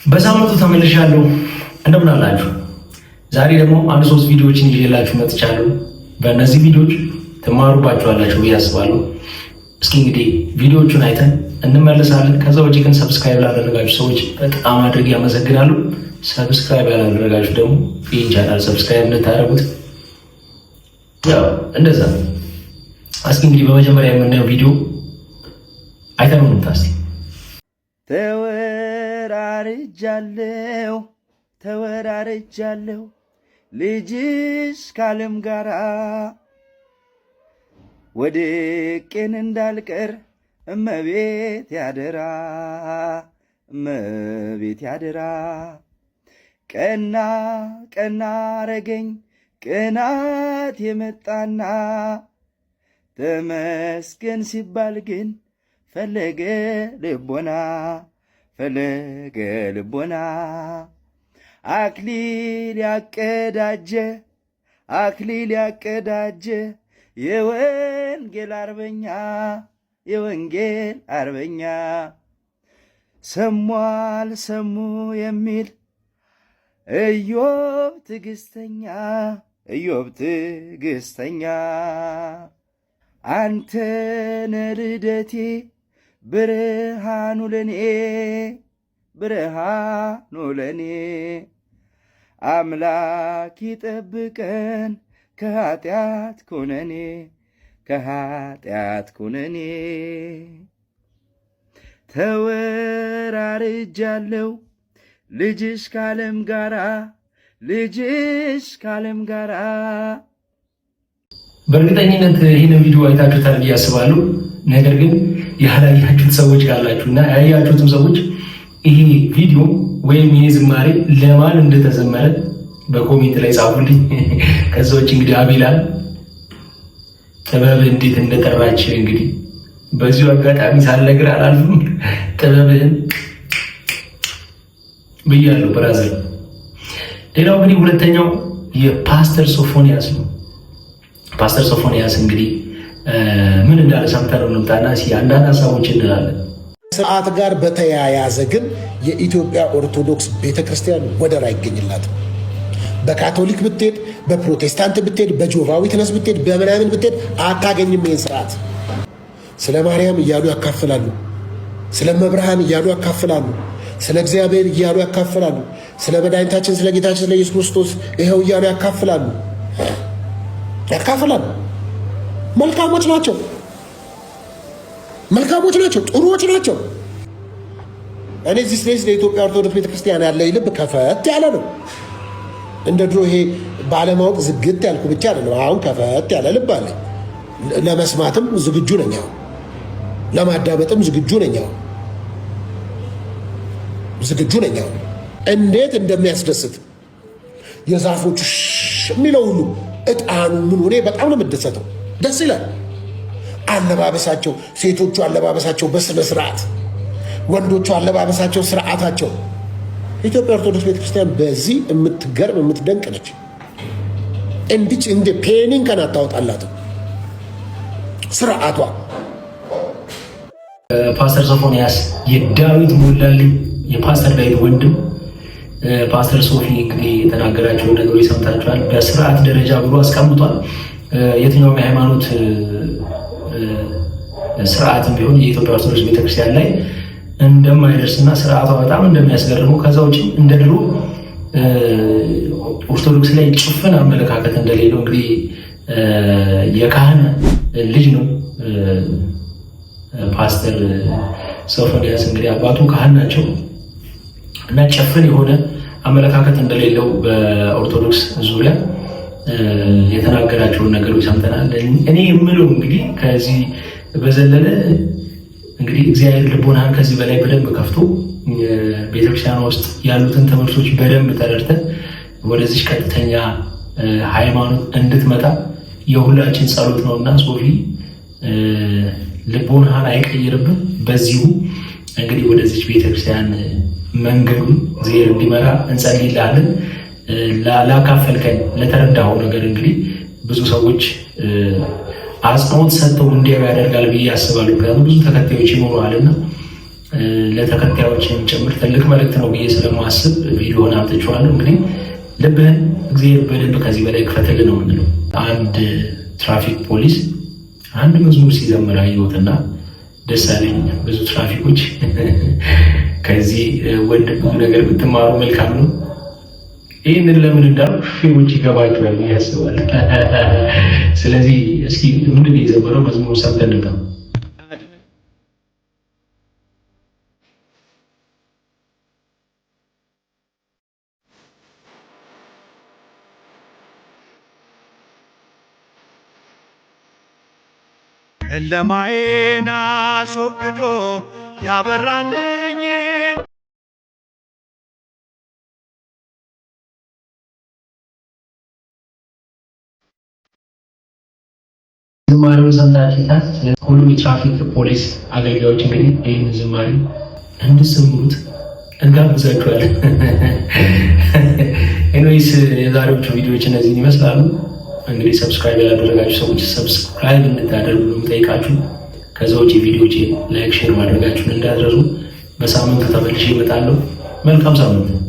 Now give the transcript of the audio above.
በሳምንቱ ተመልሻለሁ። እንደምን አላችሁ? ዛሬ ደግሞ አንድ ሶስት ቪዲዮዎችን ይዤላችሁ መጥቻለሁ። በእነዚህ ቪዲዮዎች ትማሩባችኋላችሁ ብዬ አስባለሁ። እስኪ እንግዲህ ቪዲዮዎቹን አይተን እንመለሳለን። ከዛ ውጭ ግን subscribe ላደረጋችሁ ሰዎች በጣም አድርጌ አመሰግናለሁ። Subscribe ያላደረጋችሁ ደግሞ ይህን channel subscribe እንድታደርጉት ያው እንደዛ። እስኪ እንግዲህ በመጀመሪያ የምናየው ቪዲዮ አይተነው እንምጣ እስኪ። ተወራርጃለሁ፣ ተወራርጃለሁ ልጅሽ ካለም ጋራ፣ ወድቄን እንዳልቀር እመቤት ያደራ፣ እመቤት ያደራ። ቀና ቀና አረገኝ ቅናት የመጣና፣ ተመስገን ሲባል ግን ፈለገ ልቦና፣ ፈለገ ልቦና። አክሊል ያቀዳጀ፣ አክሊል ያቀዳጀ የወንጌል አርበኛ፣ የወንጌል አርበኛ። ሰሟል ሰሙ የሚል ኢዮብ ትዕግስተኛ፣ ኢዮብ ትዕግስተኛ። አንተ ነህ ልደቴ፣ ብርሃኑ ለኔ፣ ብርሃኑ ለኔ። አምላክ ይጠብቀን ከኃጢአት ኩነኔ፣ ከኃጢአት ኩነኔ። ተወራርጃለሁ ልጅሽ ካለም ጋራ፣ ልጅሽ ካለም ጋራ። በእርግጠኝነት ይህንን ቪዲዮ አይታችሁታል ብዬ አስባለሁ። ነገር ግን ያላያችሁት ሰዎች ካላችሁ እና ያያችሁትም ሰዎች ይሄ ቪዲዮ ወይም ይሄ ዝማሬ ለማን እንደተዘመረ በ comment ላይ ጻፉልኝ። ከዛ ውጭ እንግዲህ አቤላን ጥበብ እንዴት እንደጠራች እንግዲህ በዚሁ አጋጣሚ ሳልነግር አላልፍም። ጥበብህን ብያለሁ brother። ሌላው እንግዲህ ሁለተኛው የፓስተር ሶፎንያስ ነው። ፓስተር ሶፎንያስ እንግዲህ ምን እንዳለ ሰምተን እንምጣና እስኪ አንዳንድ ሀሳቦች እንላለን። ስርዓት ጋር በተያያዘ ግን የኢትዮጵያ ኦርቶዶክስ ቤተክርስቲያን ወደር አይገኝላትም። በካቶሊክ ብትሄድ፣ በፕሮቴስታንት ብትሄድ፣ በ Jehovah Witness ብትሄድ፣ በምናምን ብትሄድ አታገኝም ይህን ስርዓት። ስለ ማርያም እያሉ ያካፍላሉ፣ ስለ እመብርሃን እያሉ ያካፍላሉ፣ ስለ እግዚአብሔር እያሉ ያካፍላሉ፣ ስለ መድኃኒታችን ስለ ጌታችን ስለ ኢየሱስ ክርስቶስ ይኸው እያሉ ያካፍላሉ ያካፍላሉ። መልካሞች ናቸው፣ መልካሞች ናቸው፣ ጥሩዎች ናቸው። እኔ እዚህ ስለ ኢትዮጵያ ኦርቶዶክስ ቤተክርስቲያን ያለኝ ልብ ከፈት ያለ ነው። እንደ ድሮ ይሄ ባለማወቅ ዝግት ያልኩ ብቻ አይደለም። አሁን ከፈት ያለ ልብ አለኝ። ለመስማትም ዝግጁ ነኝ። አሁን ለማዳመጥም ዝግጁ ነኝ። አሁን ዝግጁ ነኝ። አሁን እንዴት እንደሚያስደስት የዛፎቹ የሚለው ሁሉ፣ እጣኑ ምኑ፣ እኔ በጣም ነው የምደሰተው። ደስ ይላል። አለባበሳቸው፣ ሴቶቹ አለባበሳቸው በስነ ስርዓት፣ ወንዶቹ አለባበሳቸው ስርዓታቸው። ኢትዮጵያ ኦርቶዶክስ ቤተክርስቲያን በዚህ የምትገርም የምትደንቅ ነች። እንዲች እንደ ፔኒን ከን አታወጣላትም ስርዓቷ። ፓስተር ሶፎንያስ የዳዊት ሞላልኝ፣ የፓስተር ዳዊት ወንድም ፓስተር ሶፊ እንግዲህ የተናገራቸውን ነገሮች ሰምታችኋል። በስርዓት ደረጃ ብሎ አስቀምጧል። የትኛውም የሃይማኖት ስርዓትም ቢሆን የኢትዮጵያ ኦርቶዶክስ ቤተክርስቲያን ላይ እንደማይደርስና ስርዓቷ በጣም እንደሚያስገርመው፣ ከዛ ውጭ እንደ ድሮ ኦርቶዶክስ ላይ ጭፍን አመለካከት እንደሌለው፣ እንግዲህ የካህን ልጅ ነው ፓስተር ሶፎንያስ፣ እንግዲህ አባቱ ካህን ናቸው እና ጭፍን የሆነ አመለካከት እንደሌለው በኦርቶዶክስ ዙሪያ የተናገራቸውን ነገሮች ሰምተናል። እኔ የምለው እንግዲህ ከዚህ በዘለለ እንግዲህ እግዚአብሔር ልቦናህን ከዚህ በላይ በደንብ ከፍቶ ቤተክርስቲያን ውስጥ ያሉትን ትምህርቶች በደንብ ተረድተህ ወደዚች ቀጥተኛ ሃይማኖት እንድትመጣ የሁላችን ጸሎት ነው እና ሶፊ ልቦናህን አይቀይርብን። በዚሁ እንግዲህ ወደዚች ቤተክርስቲያን መንገዱን እግዚአብሔር እንዲመራ እንጸልይልሃለን። ላካፈልከን ለተረዳኸው ነገር እንግዲህ ብዙ ሰዎች አጽንኦት ሰጥተው እንዲያዩ ያደርጋል ብዬ አስባለሁ። ምክንያቱም ብዙ ተከታዮች ይኖረዋልና ለተከታዮችም ጭምር ትልቅ መልእክት ነው ብዬ ስለማስብ ቪዲዮን አምጥቼዋለሁ። እንግዲህ ልብህን እግዚአብሔር በደንብ ከዚህ በላይ ክፈትልህ ነው የምንለው። አንድ ትራፊክ ፖሊስ አንድ መዝሙር ሲዘምር አየሁትና ደስ አለኝ። ብዙ ትራፊኮች ከዚህ ወንድ ብዙ ነገር ብትማሩ መልካም ነው። ይህንን ለምን እንዳሉ ሹፌሮች ይገባቸዋል ብዬ አስባለሁ። ስለዚህ እስኪ ምንድን ነው የዘመረው መዝሙር ሰምተን እንምጣ። ጨለማዬን አስወግዶ ያበራልኝ። ዝማሬውን ሰምታችሁታል። ሁሉም የትራፊክ ፖሊስ አገልጋዮች እንግዲህ ይህን ዝማሬ እንድትዘምሩት እንጋብዛችኋለን። Anyways የዛሬዎቹ ቪዲዮዎች እነዚህን ይመስላሉ። እንግዲህ subscribe ያላደረጋችሁ ሰዎች subscribe እንድታደርጉ ነው የምጠይቃችሁ። ከዛ ውጭ ቪዲዮዎች like፣ share ማድረጋችሁን እንዳትረሱ። በሳምንቱ ተመልሼ እመጣለሁ። መልካም ሳምንት።